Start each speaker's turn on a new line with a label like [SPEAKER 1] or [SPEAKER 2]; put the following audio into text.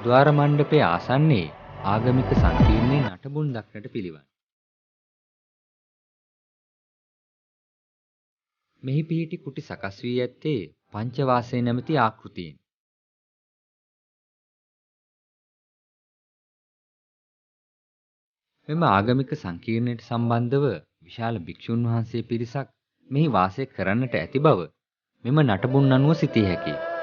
[SPEAKER 1] ද්වාර මණ්ඩපයේ ආසන්නයේ ආගමික සංකීර්ණයේ නටබුන් දක්නට පිළිවන්. මෙහි පිහිටි කුටි සකස් වී ඇත්තේ පංචවාසය නැමැති ආකෘතියෙන්. මෙම ආගමික සංකීර්ණයට සම්බන්ධව විශාල භික්ෂූන් වහන්සේ පිරිසක් මෙහි වාසය කරන්නට ඇති බව මෙම නටබුන් අනුව සිතිය හැකිය.